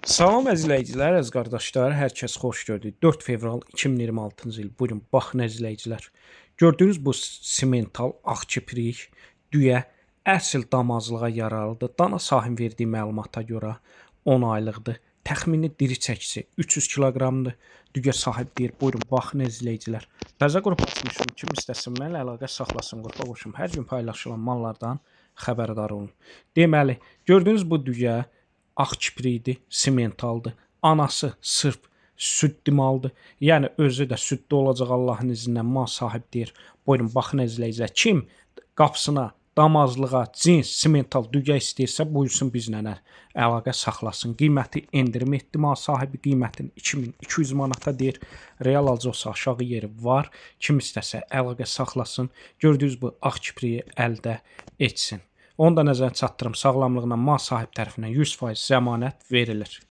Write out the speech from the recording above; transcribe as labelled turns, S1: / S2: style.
S1: Salam əzizləyicilər, əziz qardaşlar, hər kəs xoş gördük. 4 fevral 2026-cı il. Buyurun, baxın əzizləyicilər. Gördüyünüz bu simental ağ kiprik düyə əsl damazlığa yararlıdır. Dana sahibinin verdiyi məlumata görə 10 aylıqdır. Təxmini diri çəkisi 300 kiloqramdır. Düyə sahib deyir, buyurun, baxın əzizləyicilər. Təzə qrup açmışım. Kim istəsin mənlə əlaqə saxlasın, qrupa qoşum. Hər gün paylaşılan mallardan xəbərdar olun. Deməli, gördüyünüz bu düyə ağ kiprikdir, simentaldır. Anası sırf südlü maldır. Yəni özü də südlü olacaq Allahın izni ilə mal sahib deyir. Buyurun, baxın əzizləyicilər. Kim qapısına damazlığa, cins, simental düyə istəyirsə, buyursun bizlə əlaqə saxlasın. Qiyməti endirim etdi mal sahibi, qiymətini 2200 manata deyir. Real alıcı olsa aşağı yeri var. Kim istəsə əlaqə saxlasın. Gördüyünüz bu ağ kipriyi əldə etsin. Onu da nəzərə çatdırım, sağlamlığına mal sahib tərəfindən 100% zəmanət verilir.